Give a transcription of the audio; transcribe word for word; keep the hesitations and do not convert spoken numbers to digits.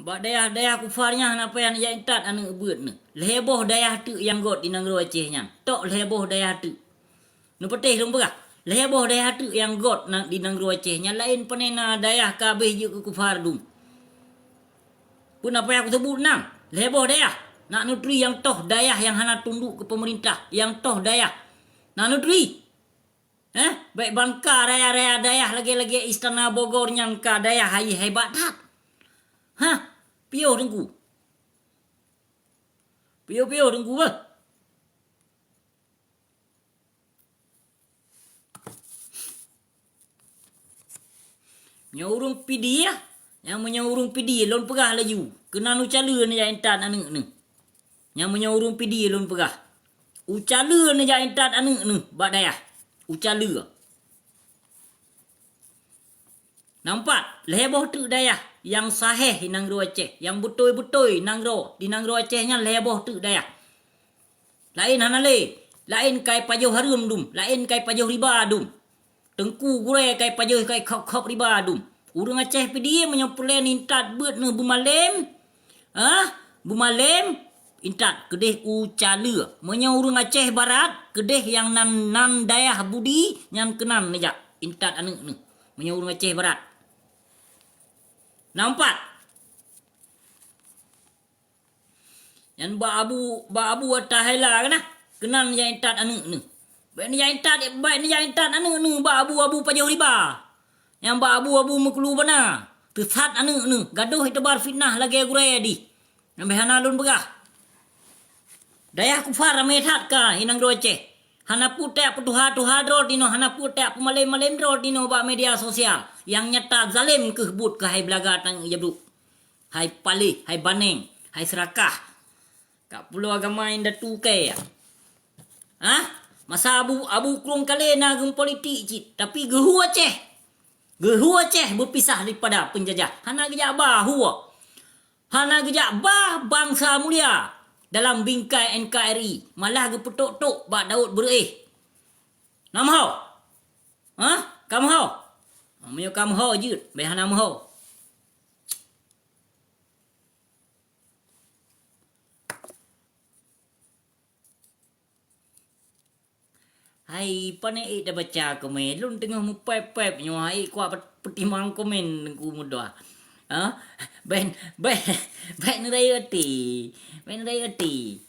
Bak dayah-dayah kufar nyan hana payah neujak intat aneuëk beuet neuh. Lhée boh dayah teuk nyang göt di nanggroe Aceh nyan. Tok lhée boh dayah teuk. Neupatéh lôn peugah, lhée boh dayah teuk nyang göt na, di nanggroe Aceh nyan laén pane na dayah ka abéh jeuet keu kufar dum. Peue na payah kuseubut nan, lhée boh dayah. Na neuturi nyang toh dayah nyang hana tunduk keu peumeurintah, nyang toh dayah. Na neuturi. Heh, bék ban ka raya-raya dayah lagée-lagée Istana Bogor nyang ka dayah hai hebat that. Hah, piôh Teungku. Piôh-piôh Teungku beuh. Nyoe ureuëng Pidie, nyang meunyoe ureuëng Pidie lôn peugah laju, keunan u Caleue neujak intat aneuëk neuh. Nyang meunyoe ureuëng Pidie lôn peugah, u Caleue neujak intat aneuëk neuh bak dayah, u Caleue. Nampak, lhée boh teuk dayah nyang sahéh di nanggroe Aceh, nyang beutôi-beutôi nanggroe, di nanggroe Aceh nyan lhée boh teuk dayah. Laén hana lé, laén kai pajoh hareuem dum, laén kai pajoh riba dum. Teungku gurée kai pajoh kai khôb-khôb riba dum. Ureuëng Aceh Pidie meunyoe peureulée intat beuet neuh beumalem, ah, beumalem, intat keudeh u Caleue. Meunyoe ureuëng Aceh Barat, keudeh nyang nan, nan dayah Budi nyan keunan neujak intat aneuëk neuh. Meunyoe ureuëng Aceh Barat. Nampak? Nyan bak Abu, bak Abu Atta Haila kana, keunan neujak intat aneuëk neuh. Bék neujak intat, bék neujak intat aneuëk neuh bak abu-abu pajoh riba. Nyang bak abu-abu meukeulu bana, teusat aneuëk neuh, gadôh itebar fitnah lagée gurée dih. Nyang bék hana lôn peugah. Dayah kufar ramé that ka i nanggroe Aceh. Hana peue tajak peutuha-tuha droe tinoe, hana peue tajak peumalém-malém droe tinoe bak media sosial. Nyang nyata zalém kheueh buet keuhai beulaga tanggée jabruk. Hai paléh, hai baneng, hai seurakah. Ka pulo agama indatu kée. Hah? Masa Abu, Abu Krueng Kalé na geupolitik cit, tapi geuhu Aceh. Geuhu Aceh beupisah daripada peunjajah. Hana geujak ba hu. Hana geujak ba bansa mulia dalam bingkai N K R I, malah geupeutok-tok bak Daud Beureueh. Na meuho? Hah? Ka meuho? Meunyoe ka meuho jeuet, bék hana meuho. Hai, pane ék tabaca komen, lôn teungoh meupép-pép nyoe, hai, kuat peutimang komen Teungku Meudoa. Ha? Bék, bék, bék neurayeuk até. Bék neurayeuk até.